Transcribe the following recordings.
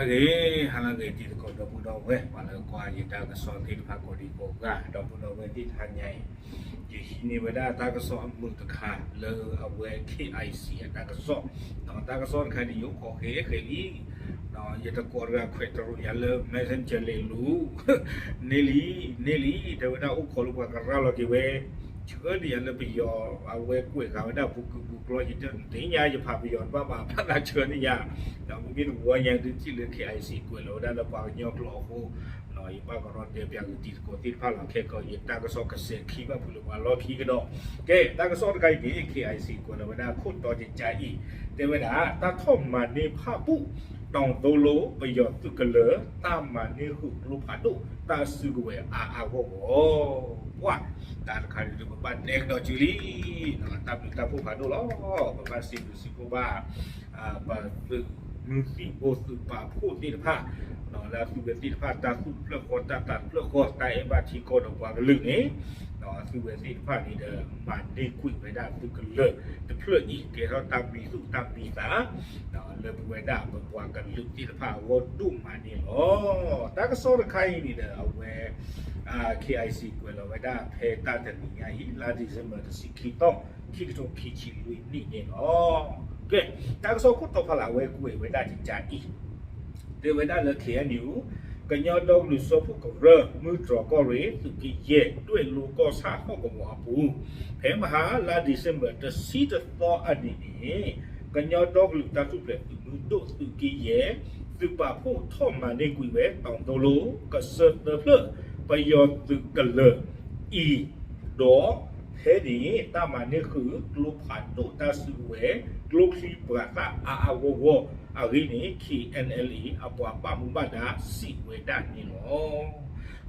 ဟါလၢအဂ့ၤ ဟါလၢအဂ့ၤ တံၤသကိးဒီပုၢ်ဒီဝဲၢ် ပှၤလၢကွၢ်ယတၢ်ကစီၣ်သ့ၣ်တဖၣ်ကိးဒံကိးဂၤ ဒီပုၢ်ဒီဝဲၢ်သ့ၣ်တဖၣ်ညါအံၤ ယဟံးန့ၢ်ဝဲဒၣ်တၢ်ကစီၣ်အမုာ်တခါလၢအဝဲ KIC အတၢ်ကစီၣ်, တၢ်ကစီၣ်တခါန့ၣ် ယအိၣ်ခိးဃဲဃဲလံ ယတံၤသကိးတဂၤခွဲးတရူးယၤလၢ Messenger လဲၤလူၤ န့ၢ်လံ န့ၢ်လံ တဲဝဲဒၣ်အိၣ်ခိးလၢပှၤကရၢလီၤက့ၤဝဲ ဆှၢန့ၢ်ယၤလၢပယီၤ အဝဲကွဲးဃာ်ဝဲဒၣ်ပူၤကုာ်ပူၤကျီ ယတသ့ၣ်ညါ ယဖးပယီၤတဘၣ်ဘၣ် ဘၣ်သးဆှၢန့ၢ်ယၤ, ဒီးမ့မ့ၢ်တဝီညါဒုးထံၣ်လၢ KIC ကွဲးလီၤဝဲဒၣ်လၢပှၤကညီကျိာ်အဃိ ယဘၣ်ကရီတဲပၠးက့ၤတံၤသကိးသ့ၣ်တဖၣ်လီၤ ခဲကီး ယတၢ်ကစီၣ်ကစဲးခံဘၣ်ဖုးလၢပှၤလီၢ်ခံကဒီး, ကဲ တၢ်ကစီၣ်တခါအံၤန့ၣ် KIC ကွဲးလီၤဝဲဒၣ်ခိၣ်တီကကါအံၤ တဲဝဲဒၣ် တၢ်ထီၣ်မၤန့ၢ်ဖၣ်ပူၣ် တီၤသိလိ ပယီၤသုးကလၢၤ တၢ်မၤန့ၢ်ဃုာ်ကျိဖးဒိၣ် တၢ်စုကဝဲၤအါအါဂီၢ်ဂီၢ်, ပှၤ တၢ်တခါန့ၣ်ဒုး ပဘၣ်တဲကဒီးစုလံ, တၢ်ဘျုးတၢ်ဖှိၣ်ဖးဒိၣ်လီၤ, ပဘၣ်စံးဘျုးစံးဖှိၣ်ဘၣ် ပသုးမုၢ်သံၣ်ဘိသုးပာ်ဖှိၣ်သ့ၣ်တဖၣ် လၢအသုဝဲသ့ၣ်တဖၣ်တၢ်သူၣ်တဖျၢၣ်ဃီ တၢ်သးတဖျၢၣ်ဃီ တၢ်အဲၣ်ဘၣ်ထံကီၢ်ဒီးပှၤကလုာ်န့ၣ် အသုဝဲသ့ၣ်တဖၣ်န့ၣ်ဒီး မၤန့ၢ်ကွံာ်ဝဲဒၣ်သုးကလၢၤတဖျၢၣ်အံၤ ကဲထီၣ်တၢ်မံသူၣ်တၢ်မံသး လၢပဝဲဒၣ်ပပှၤကလုာ်သ့ၣ်တဖၣ်အဂီၢ်ဒိၣ်မးန့ၣ်လီၤ. တၢ်ကစီၣ်တခါအံၤန့ၣ်ဒီး အဝဲ KIC ကွဲးလီၤဝဲဒၣ်ဖဲတၢ်တနံၤညါအံၤ လါ December တဆံခံသီ ခံကထိခံဆံလွံၢ်နံၣ်န့ၣ်လီၤ. ကဲ တၢ်ကစီၣ်ခိၣ်တီဖးလၢ်အဝဲကွဲးဝဲဒၣ်ကကါအံၤ တဲဝဲဒၣ်လၢ KNU ကညီဒီကလုာ်စၢဖှိၣ်ကရၢ မုၢ်တြီၤကီၢ်ရ့ၣ် သုးက့ယဲၢ် ဒွဲၣ်လိကီၢ်ဆၣ်ဟီၣ်ကဝီၤအပူၤ ဖဲမဟါလါ December တဆံတသီအနံၤန့ၣ် ကညီဒီကလုာ်တၢ်ထူၣ်ဖျဲးသုးမုၢ်ဒိၣ်သုးက့ယဲၢ် သုးပာ်ဖှိၣ်ထီၣ်မၤန့ၢ်ကွံာ်ဝဲ တီၤသိလိ ကစၢၢ်သၢဖျၢၣ် ပယီၤသုးကလၢၤအံၤ ဒီးဖဲန့ၣ် တၢ်မၤန့ၢ်ဃုာ် ကျိဖးဒိၣ်တၢ်စုကဝဲၤ ကျိချံပှၤသၣ်အါအါဂီၢ်ဂီၢ်အဂ့ၢ်န့ၣ် KNLA အပှၤဘၣ်မူဘၣ်ဒါစံးဝဲဒၣ်န့ၣ်လီၤ.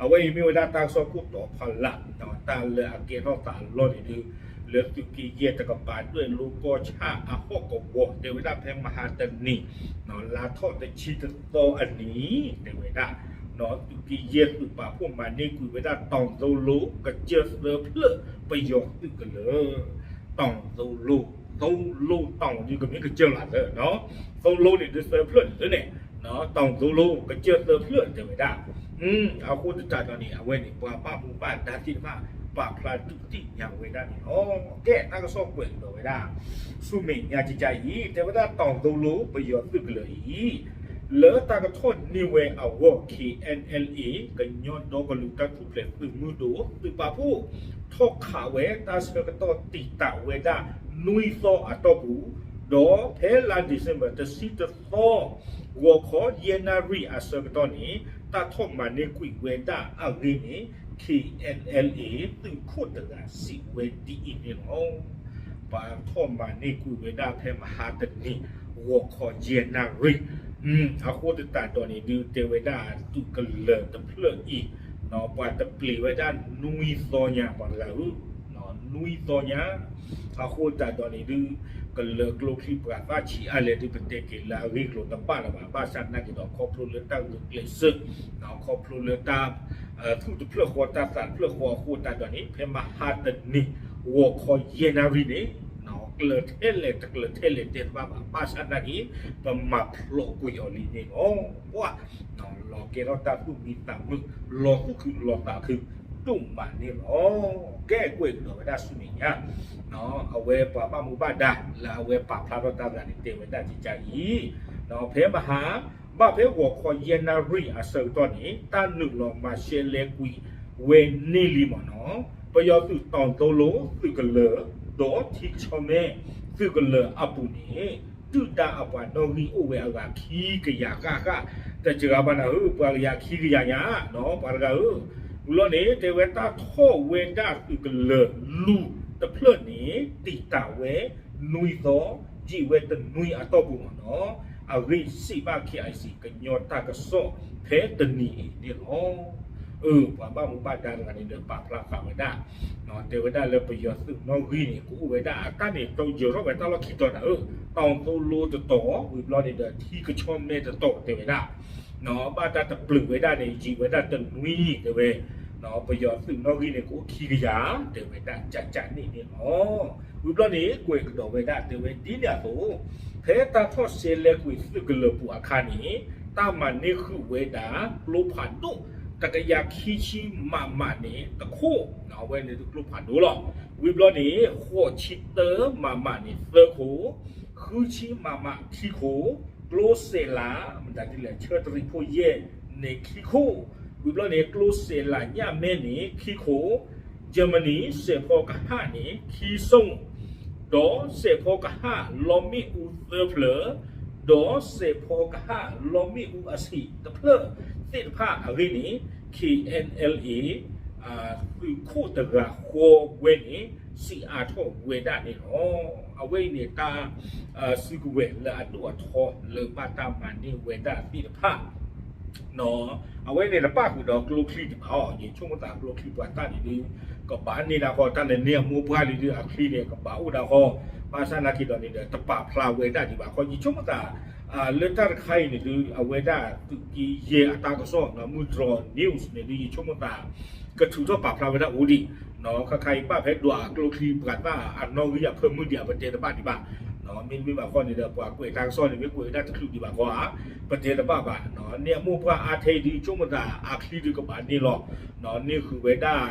အဝဲအံၤမ့ၢ်ဝဲဒၣ်တၢ်ကစီၣ်ခိၣ်တီဖးလၢ် တၢ်လၢအကဲထီၣ်သးအလီၢ်န့ၣ်ဒုး လၢသုးက့ယဲၢ်တကပၤဒွဲၣ်လိကီၢ်ဆၣ်အဟီၣ်ကဝီၤ တဲဝဲဒၣ်ဖဲမဟါတနံၤ လါထီၣ်တဆံတသီအနံၤ တဲဝဲဒၣ် သုးက့ယဲၢ်သုးပာ်ဖှိၣ်မၤန့ၢ်ကွံာ်ဝဲဒၣ်တီၤသိလိ ကစၢၢ်သၢဖျၢၣ် ပယီၤသုးကလၢၤ တီၤသိလိ သိလိတီၤန့ၣ်ကမ့ၢ်ကစၢၢ်လီၤသၢ သိလိန့ၣ်ဒုးသၢဖျၢၣ်န့ၣ်သၢန့ၣ် တီၤသိလိ ကစၢၢ်သၢဖျၢၣ်တဲဝဲဒၣ် အဃိသတးဒီးန့ၣ် အဝဲန့ၣ် ပှၤဘၣ်မူဘၣ်ဒါသ့ၣ်တဖၣ် ပာ်ဖျါဒုးသ့ၣ်ညါဝဲဒၣ်န့ၣ်လီၤ. ကဲ တၢ်ကစီၣ်ကွဲးကဒီးဝဲဒၣ် ဆူမဲာ်ညါကကါအံၤ တဲဝဲဒၣ်တီၤသိလိ ပယီၤသုးကလၢၤအံၤ လၢတၢ်ကထီၣ်န့ၢ်ဝဲအဂီၢ် KNLA ကညီဒီကလုာ်တၢ်ထူၣ်ဖျဲးသုးမုၢ်ဒိၣ် သုးပာ်ဖှိၣ် ထီၣ်ခးဝဲတၢ်ဆၢကတီၢ်တံာ်တာ်ဝဲဒၣ် နွံသီအတီၢ်ပူၤ ဒီးဖဲလါ December တဆံတသီ ဂီၤခီယဲၢ်နၣ်ရံၣ်အဆၢကတီၢ်န့ၣ် တၢ်ထီၣ်မၤန့ၢ်ကွံာ်ဝဲဒၣ်အဂ့ၢ်န့ၣ် KNLA သုးခိၣ်တဂၤစံးဝဲဒ်အံၤန့ၣ်လီၤ. ပှၤထီၣ်မၤန့ၢ်ကွံာ်ဝဲဒၣ်ဖဲမဟါတနံၤ ဂီၤခီယဲၢ်နၣ်ရံၣ် အဃိသတးဒီးန့ၣ်ဒုး တဲဝဲဒၣ်သုးကလၢၤတဖျၢၣ်အံၤ ပှၤတပျံၤဝဲဒၣ်နွံသီညါ ပှၤတဂၤဧၢ နွံသီညါ အဃိသတးဒီးန့ၣ်ဒုး ကလၢၤကျိချံပှၤသၣ်ဆံးအါလဲၣ်ဒုး ပတဲက့ၤလၢအဂ့ၢ်ကျိၤတဘၣ်လၢၤဘၣ် ဘၣ်ဆၣ်သနာ်က့ဒီး ခီဖျိလၢတၢ်ဂုာ်ကျဲးစၢး ခီဖျိလၢတၢ် သူၣ်တဖျၢၣ်ဃီ တၢ်သးတဖျၢၣ်ဃီအဃိသတးဒီးန့ၣ် ဖဲမဟါတနံၤ ဂီၤခီယဲၢ်နၣ်ရံၣ်န့ၣ် ကျၢၤထဲလဲၣ်တကျၢၤထဲလဲၣ်တဲတဘၣ်ဘၣ် ဘၣ်ဆၣ်သနာ်က့ ပမၤဖျိးကွံာ်အီၤလံန့ၣ်လီၤ. ပှၤ လီၤကဲထီၣ်တၢ်သူၣ်မံသးမုာ် လီၤသူၣ်ခုလီၤသးခု ဒိၣ်မးန့ၣ်လီၤ. ကဲကွဲးကဒီးဝဲဒၣ်ဆူမဲာ်ညါ အဝဲပှၤဘၣ်မူဘၣ်ဒါ လၢအဝဲပာ်ဖျါထီၣ်တၢ်သးန့ၣ် တဲဝဲဒၣ်ကကါအံၤ ဖဲမဟါ ဘၣ်ဖဲဂီၤခီယဲၢ်နၣ်ရံၣ်အဆၢကတီၢ်န့ၣ် တၢ်နုာ်လီၤမၤရှဲလဲကွံာ်ဝဲန့ၢ်လံမ့ၢ်နီၤ ပယီၤသုးတီၤသိလိသုးကလၢၤ ဒီးထံကဆီမဲ သုးကလၢၤအပူၤန့ၣ် ဒုၣ်ဒါအပှၤနီၣ်ဂံၢ်အိၣ်ဝဲအဂၤခံကယၤဃၣ်ဃၣ် တစှၤဘၣ်နၤဧၢ ပှၤကယၤခံကယၤညါနီၤ ပှၤတဂၤဧၢ ဝံၤလီၤန့ၣ် တဲဝဲတၢ်ထီၣ်ဝဲဒၣ်သုးကလၢၤလူၤတဖျၢၣ်န့ၣ် တံာ်တာ်ဝဲနွံသီ ယံာ်ဝဲတနွံအတီၢ်ပူၤမ့ၢ်နီၤ အဂ့ၢ်စံးဘၣ် KIC ကညီတၢ်ကစီၣ်ဖဲတနံၤအံၤန့ၣ်လီၤ. အၢ ပှၤဘၣ်မူဘၣ်ဒါတဂၤန့ၣ်ဒီးပာ်ဖျါဃာ်ဝဲဒၣ် တဲဝဲဒၣ်လၢပယီၤသုးနီၣ်ဂံၢ်န့ၣ် ကအိၣ်ဝဲဒၣ်အတၢ်န့ၣ် တီယၢၤထီၣ်ဝဲတၢ်လီၢ်ခံတီၤနၤဧၢ တီၤသိလိတတီၤ ဝံၤဘျီန့ၣ်ဒီးထံကဆီမဲတတီၤတဲဝဲဒၣ် ဘၣ်တၢ်တပျုာ်ဝဲဒၣ်န့ၣ် ယံာ်ဝဲဒၣ်တနွံတဲဝဲ ပယီၤသုးနီၣ်ဂံၢ်န့ၣ် ကအိၣ်ခံကယၤ တဲဝဲဒၣ်ကကါန့ၣ်န့ၣ်လီၤ. ဝံၤဘျီန့ၣ် ကွဲးကဒီးဝဲဒၣ်တဲဝဲဒ်န့ၣ်အသိး ဖဲတၢ်ထီၣ်ရှဲလဲကွံာ်သုးကလၢၤပူၤအခါန့ၣ် တၢ်မၤန့ၢ်ဃုာ်ဝဲဒၣ် ကျိဖးဒိၣ် တကယၤခံဆံ မမ န့ၣ် တခိၣ်, အဝဲန့ၣ်ဒုးကျိဖးဒိၣ်လီၤ. ဝံၤဘျီန့ၣ် ဃိးဆံတၢ မမ န့ၣ် သၢခိၣ်, ဃုဆံ မမ ခံခိၣ်, ကျိစဲးလး မတၤဒ်လဲၣ် ဆၢတရံးဖိယဲၢ်န့ၣ် ခံခိၣ်, ဝံၤဘျီန့ၣ် ကျိစဲးလးညၣ်မဲန့ၣ် ခံခိၣ်, ယၢမနံၤ စဲးဖီကဟၣ်န့ၣ် ခံစိၣ်, ဒီးစဲးဖီကဟၣ်လီမ့ၣ်အူသၢဖျၢၣ်, ဒီးစဲးဖီကဟၣ်လီမ့ၣ်အူအဆံးတဖျၢၣ်သ့ၣ်တဖၣ်အဂ့ၢ်န့ၣ် K N L A သုးခိၣ်တဂၤဃီဝဲန့ၣ် စံးအါထီၣ်ဝဲဒၣ်န့ၣ်လီၤ. အဝဲအံၤန့ၣ် တၢ်စုကဝဲၤလၢအဒိၣ်အထီလၢဘၣ်တၢ်မၤန့ၢ်ဝဲဒၣ်သ့ၣ်တဖၣ် အဝဲန့ၣ်တပၣ်ဃုာ်ဒီးကျိချံဒံးဘၣ်အီၤ, ယဆိကမိၣ်သးကျိချံပှၤသၣ်န့ၣ်ဒုး ကဘၣ်န့ၢ်ဒၣ်ဃီ တၢ်နန့ၢ်အမိၢ်ပှၢ်လံဒုး အချံန့ၣ် ကဘၣ်အိၣ်ဒၣ်ဃီ, ဘၣ်ဆၣ်နာ်က့ၤဒီးန့ၣ်ဒီး တပာ်ဖျါဝဲဒၣ်ဒံးဘၣ်ဃီ ယဆိကမိၣ်သး လၢတၢ်တခါအံၤန့ၣ်ဒုး အဝဲဒၣ်သုးက့ယဲၢ်အတၢ်ကစီၣ် မုၢ်တြီၤ news န့ၣ်ဒုး ယဆိကမိၣ်သး ကထုးထီၣ်ပာ်ဖျါဝဲဒၣ်အိၣ်ဒံး, ခါခါအံၤဘၣ်ဖဲဒွးအကျိချံပှၤသၣ်အနီၣ်ဂံၢ်အဖၢမုၢ်ဒံး အပတဲတဘၣ်ဒံးဘၣ်, မ့တမ့ၢ်ဘၣ်ဃီန့ၣ်ဒီး ပှၤကွဲးတၢ်ကစီၣ်န့ၣ် မ့ၢ်ကွဲးဝဲဒၣ်တချုးဒံးဘၣ်ဃီဧါ, ပတဲတဘၣ်ဘၣ်, န့ၢ်အမိၢ်ပှၢ်အါထဲအံၤဒုး ဆိကမိၣ်သးအချံဒုးကဘၣ်န့ၢ်လီၤ, န့ၢ်ဃုာ်ဝဲဒၣ်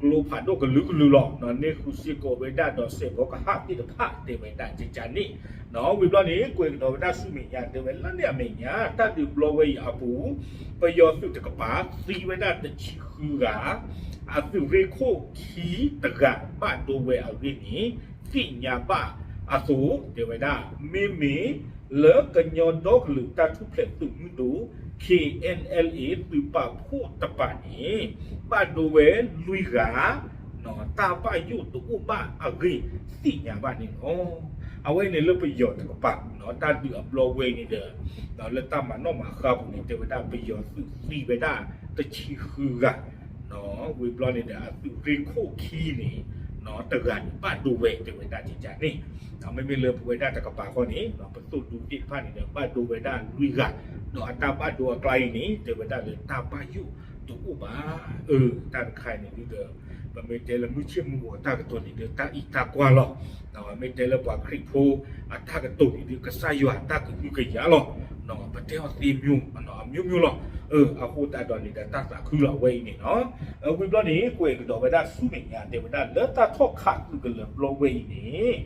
ကျိဖးဒိၣ်ကလုာ်ကလုာ်လီၤ, န့ၢ်ဃုာ်စ့ၢ်ကီးဝဲဒၣ်ဒီးစဲးဖီကဟၣ်သ့ၣ်တဖၣ်တဲဝဲဒၣ်ကကန့ၣ်, ဝံၤဘျီန့ၣ် ကွဲးကဒီးဝဲဒၣ်ဆူမဲာ်ညါ တဲဝဲလၢန့ၣ်အမဲာ်ညါ တၢ်ဒုးဘျီဝဲအံၤအပူၤ ပယီၤသုးတကပၤသံဝဲဒၣ်တဆံဃုဂၤ, အသုးရ့ၣ်ခိၣ်ခံတဂၤဘၣ်ဒိဝဲအဂ့ၢ်န့ၣ် သ့ၣ်ညါဘၣ်အသိး တဲဝဲဒၣ် မ့မ့ၢ်လၢကညီဒီကလုာ်တၢ်ထူၣ်ဖျဲးသုးမုၢ်ဒိၣ် K N L A သုးပာ်ဖှိၣ်တကပၤန့ၣ် ဘၣ်ဒိဝဲလွံၢ်ဂၤ တၢ်ဘၣ်ယိၣ်တအိၣ်ဘၣ်အဂ့ၢ်သ့ၣ်ညါဘၣ်န့ၣ်လီၤ. အဝဲန့ၣ်လၢပယီၤတကပၤ တၢ်ဒုးအဘျီဝဲအံၤန့ၣ်ဒီး လၢတၢ်မၤနီၣ်မၤဃါပူၤန့ၣ် တဲဝဲဒၣ်ပယီၤသုးသံဝဲဒၣ်တဆံဃုဂၤ ဝံၤဘျီန့ၣ်ဒီး အသုးရ့ၣ်ခိၣ်ခံန့ၣ် တဂၤန့ၣ်ဘၣ်ဒိဝဲတဲဝဲဒၣ်ကကန့ၣ်, မ့မ့ၢ်လၢပဝဲဒၣ်တကပၤဃီန့ၣ် ပသိၣ်ဒူသ့ၣ်တဖၣ်န့ၣ်ဒီး ဘၣ်ဒိဝဲဒၣ်လွံၢ်ဂၤ, ဒီးအတၢ်ဘၣ်ဒိအကျါအံၤန့ၣ် တဲဝဲဒၣ်လၢတၢ်ဘၣ်ယိၣ်တအိၣ်ဘၣ်, အၢ တၢ်တခါအံၤန့ၣ်ဒုးဒီး ပမ့ၢ်တဲလၢမုၢ်ဆ့ၣ်မုၢ်ဂီၤအတၢ်ကတိၤန့ၣ်ဒုး တၢ်အံးတၢ်ကွၢ်လီၤ. မ့ၢ်တဲလၢပှၤခရံာ်ဖိအတၢ်ကတိၤန့ၣ်ဒုး ကစၢ်ယွၤအတၢ်ကဟုကယာ်လီၤ. ပတဲအီၤသ့မျိုး အမျိုးမျိုးလီၤ. အဃိသတးဒီးန့ၣ်ဒီး တၢ်သးခုလီၤအဝဲအံၤန့ၣ်လီၤ. ဝံၤဘျီန့ၣ် ကွဲးကဒီးဝဲဒၣ်ဆူမဲာ်ညါ တဲဝဲဒၣ်လၢတၢ်ထီၣ်ခးသုးကလၢၤဘျီဝဲအံၤန့ၣ်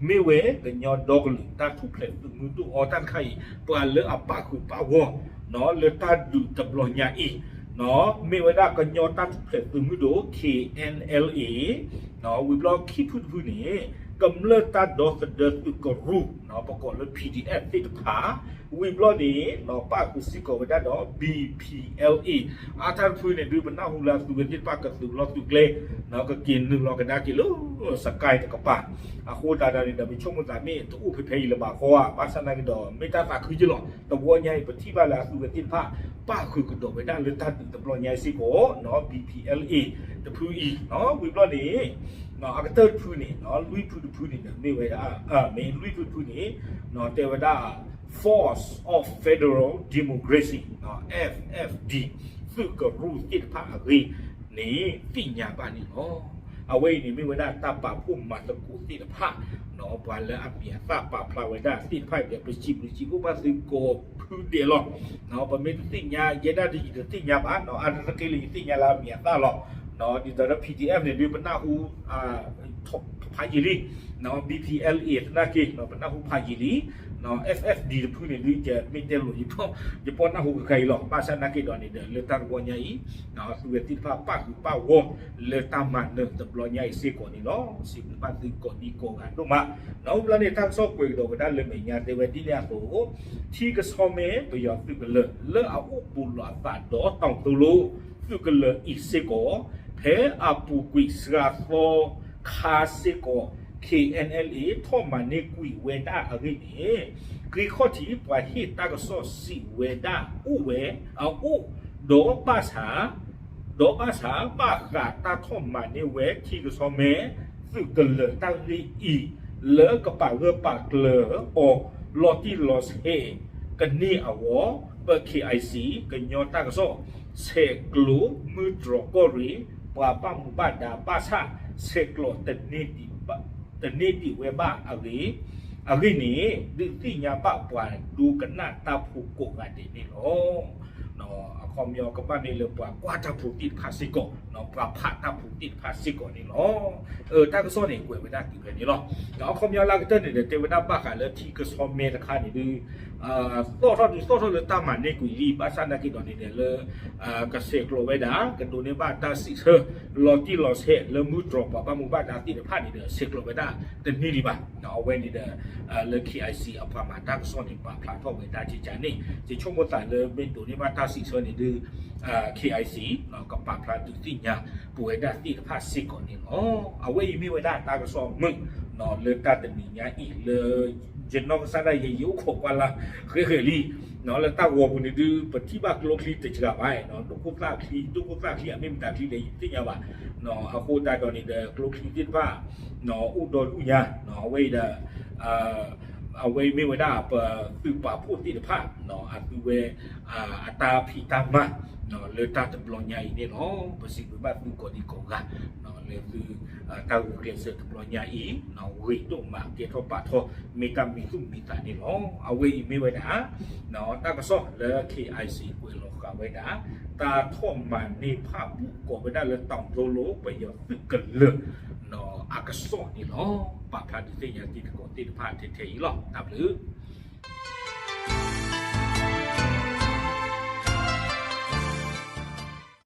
မ့ၢ်ဝဲကညီဒီကလုာ်တၢ်ထူၣ်ဖျဲးသုးမုၢ်ဒိၣ်အီၤ တၢ်တခါအံၤ ပှၤလၢအပာ်ဃုာ်ပာ်ဂီၢ် လၢတၢ်ဒုးတဘျီညါအံၤ မ့ၢ်ဝဲဒၣ်ကညီတၢ်ထူၣ်ဖျဲးသုးမုၢ်ဒိၣ် K N L A ဝံၤဘျီခံဖုတဖုန့ၣ် ကမျၢၢ်တၢ်ဒီသဒၢသုးကရူၢ် ပကိးလၢ P D F သ့ၣ်တဖၣ် ဝံၤဘျီန့ၣ် ပာ်ဃုာ်စ့ၢ်ကီးဝဲဒၣ်ဒီး B P L A အါတၢ်တဖုန့ၣ်ဒုး ပနၢ်ဟူလၢအသုးဝဲသ့ၣ်တဖၣ်ကသုးလီၢ်သုးကျဲ ကက့ၤနုာ်လီၤကဒါက့ၤလၢ စကဲတကပၤ အဃိသတးဒီးန့ၣ်ဒီး ပဆိကမိၣ်သးမ့ၢ်တအိၣ်ဖဲဖဲအံၤလၢၤဘၣ်ဃီဧါ, ဘၣ်ဆၣ်သနာ်က့ဒီး မ့ၢ်တၢ်သးခုက့လီၤ. တဝီညါအံၤ ပထံၣ်ဘၣ်လၢအသုးဝဲသ့ၣ်တဖၣ် ပာ်ဃုာ်ကဒီးဝဲဒၣ်လၢတၢ်ဒုးတဘျီညါအံၤစ့ၢ်ကီး B P L A တဖုအံၤ ဝံၤဘျီန့ၣ် အကတၢၢ်တဖုန့ၣ် လွံၢ်ဖုတဖုန့ၣ်ဒီး မ့ၢ်ဝဲဒၣ် မ့ၢ်လွံၢ်ဖုတဖုန့ၣ် တဲဝဲဒၣ် Force of Federal Democracy F F D သုးကရူၢ်သ့ၣ်တဖၣ်အဂ့ၢ်န့ၣ် သ့ၣ်ညါဘၣ်န့ၣ်လီၤ. အဝဲအံၤန့ၣ်မ့ၢ်ဝဲဒၣ်တၢ်ပာ်ဖှိၣ်မၤသကိးသ့ၣ်တဖၣ် ပှၤလၢအမံၤအသၣ်ပာ်ဖျါဝဲဒၣ်သ့ၣ်တဖၣ်ဒီး ပစံးဘျုးစံးဖှိၣ်ဘၣ်သုကိးဖုဒဲးလီၤ. ပမ့ၢ်တသ့ၣ်ညါ ယဲဒၣ်ဒ်ယတသ့ၣ်ညါဘၣ် အါတက့ၢ်လၢယသ့ၣ်ညါလၢအမံၤအသၣ်လီၤ. ဒ်သိးဒီး P D F န့ၣ်ဒုး ပနၢ်ဟူ ဖးယံာ်လံ, B P L A သနာ်က့ ပနၢ်ဟူဖးယံာ်လံ, F F D တဖုန့ၣ်ဒုး ယမ့ၢ်တဲလိာ် ယပီၢ်နၢ်ဟူကခါအံၤလီၤ. ဘၣ်ဆၣ်သနာ်က့ဒီးန့ၣ်ဒီး လၢတၢ်တဝီညါအံၤ သုးဝဲသ့ၣ်တဖၣ်ပာ်ဃုာ်ပာ်ဂီၢ်လၢတၢ်မၤနၢၤတဘျီညါအံၤစ့ၢ်ကီးန့ၣ်လီၤ. စံးဘျုးဘၣ်သုကိးဒံကိးဂၤဒိၣ်မး. ဒီးဝံၤဘျီန့ၣ် တၢ်ကစီၣ်ကွဲးကဒီးဝဲဒၣ်လၢမဲာ်ညါတဲဝဲဒ်န့ၣ်အသိး ထံကဆီမဲပယီၤသုးကလၢၤ လၢအအိၣ်ဘူးလီၤအသးဒီးတီၤသိလိ သုးကလၢၤအံၤစ့ၢ်ကီး ဖဲအပူၤကွံာ်စှၤသီခါစ့ၢ်ကီး K N L A ထီၣ်မၤန့ၢ်ကွံာ်ဝဲဒၣ်အဂ့ၢ်န့ၣ် ဂ့ၢ်ခီၣ်ထံးပှၤဟ့ၣ်တၢ်ကစီၣ်စံးဝဲဒၣ်အိၣ်ဝဲအအိၣ် ဒီးဘၣ်ဆၣ် ဒီးဘၣ်ဆၣ် ဘၣ်ဃးတၢ်ထီၣ်မၤန့ၢ်ဝဲထံကဆီမဲ သုးကလၢၤတၢ်ဂ့ၢ်အံၤ လၢကပာ်ဂၢၢ်ပာ်ကျၢၤအီၤ လီၤတံၢ်လီၤဆဲးကန့ၢ်အဂီၢ် ပ K I C ကညီတၢ်ကစီၣ် ဆဲးကျိးမုၢ်တြီၤကီၢ်ရ့ၣ် ပှၤဘၣ်မူဘၣ်ဒါဘၣ်ဆၣ် ဆဲးကျိးတန့ၢ်ဒံးဝဲဘၣ်အဂ့ၢ် အဂ့ၢ်န့ၣ် ဒုးသ့ၣ်ညါဘၣ်ပှၤဒိကနၣ်တၢ်ဖိကိးဂၤဒဲးန့ၣ်လီၤ. အခီပညီကဘၣ်မ့ၢ်လၢပှၤကွၢ်တၢ်ဖိသ့ၣ်တဖၣ်စ့ၢ်ကီး, ပှၤဖးတၢ်ဖိသ့ၣ်တဖၣ်စ့ၢ်ကီးန့ၣ်လီၤ. တၢ်ကစီၣ်န့ၣ် ကွဲးဝဲဒၣ်တုၤဖဲန့ၣ်လီၤ. ဒီးအခီပညီလၢအကတၢၢ်န့ၣ်ဒီး တဲဝဲဒၣ်ဘၣ်ဃးလၢထံကဆီမဲတခါန့ၣ်ဒုး သီၣ်ထီၣ်ဒုးသီၣ်ထီၣ်လၢတၢ်မၤန့ၢ်ကွံာ်လံ ဘၣ်ဆၣ်နာ်က့ဒီးန့ၣ်ဒီးလၢ ကဆဲးကျိးဝဲဒၣ် ကဒိးန့ၢ်ဘၣ်တၢ်စံးဆၢ လီၤတံၢ်လီၤဆဲးလၢမုၢ်တြီၤပှၤဘၣ်မူဘၣ်ဒါသ့ၣ်တဖၣ်န့ၣ်ဒီး ဆဲးကျိးဝဲဒၣ်တန့ၢ်ဒံးဘၣ်. အဝဲန့ၣ်ဒီး လၢ KIC အပှၤမၤတၢ်ကစီၣ်န့ၣ် ပာ်ဖျါထီၣ်ဝဲဒၣ်ကကန့ၣ် ယဆိကမိၣ်သးလၢမ့ၢ်ဒိးန့ၢ်ဘၣ်တၢ်စံးဆၢန့ၣ်ဒုး KIC ကပာ်ဖျါဒုးသ့ၣ်ညါပဝဲဒၣ်သ့ၣ်တဖၣ်စ့ၢ်ကီးန့ၣ်လီၤ. အဝဲအံၤမ့ၢ်ဝဲဒၣ်တၢ်ကစီၣ်မုာ် လၢတၢ်တနံၤညါအံၤလၢ ယနီၢ်ကစၢ်ဒၣ်ယဲ ယအိၣ်ခိးကွၢ်လၢ် ဃဲးဃဲးလံ လၢတၢ်ဂီၤပူၤန့ၣ်ဒုး ပထံၣ်ဘၣ်ကျိချံတစှၤဘၣ် ဒိၣ်ခိၣ်သၣ်ချံ ဒိၣ်ခိၣ်သၣ်ချံ အမ့ၢ်မတၤချံလဲၣ် ယတသ့ၣ်ညါဘၣ်. အဃိသတးဒီးန့ၣ်ဒီး ကျိချံသ့ၣ်တဖၣ် အိၣ်ဒီဒူၣ်ညါ အဝဲအံၤဒီး အဝဲအံၤမ့ၢ်ဝဲဒၣ်ပသုးပာ်ဖှိၣ်သ့ၣ်တဖၣ် အသုဝဲ အတၢ်ဖံးတၢ်မၤ လၢတၢ်တဘျီညါအံၤန့ၣ်လီၤ. ပစံးဘျုးဘၣ်သုကိးဒံကိးဂၤ လၢသု တၢ်ဂုာ်ကျဲးစၢးတဘျီညါအံၤ ဂ့ၤဒိၣ်မးကဲထီၣ်ပာ်ထီၣ် မ့ၢ်တၢ်မံသူၣ်မံသးန့ၣ်လီၤ. အဝဲအံၤမ့ၢ်ဝဲဒၣ် တၢ်ကစီၣ်လၢ KIC ကွဲးလီၤဃာ်ဝဲဒၣ် တၢ်ထီၣ်မၤန့ၢ်ဖၣ်ပူၣ်ကိးဝဲဒၣ်လၢ တီၤဒိလိ ပယီၤသုးကလၢၤ အကစီၣ်န့ၣ်လီၤ. ပာ်ဖျါဒုးသ့ၣ်ညါတံၤသကိးသ့ၣ်တဖၣ်ထဲထဲအံၤလီၤ. တၢ်ဘျုး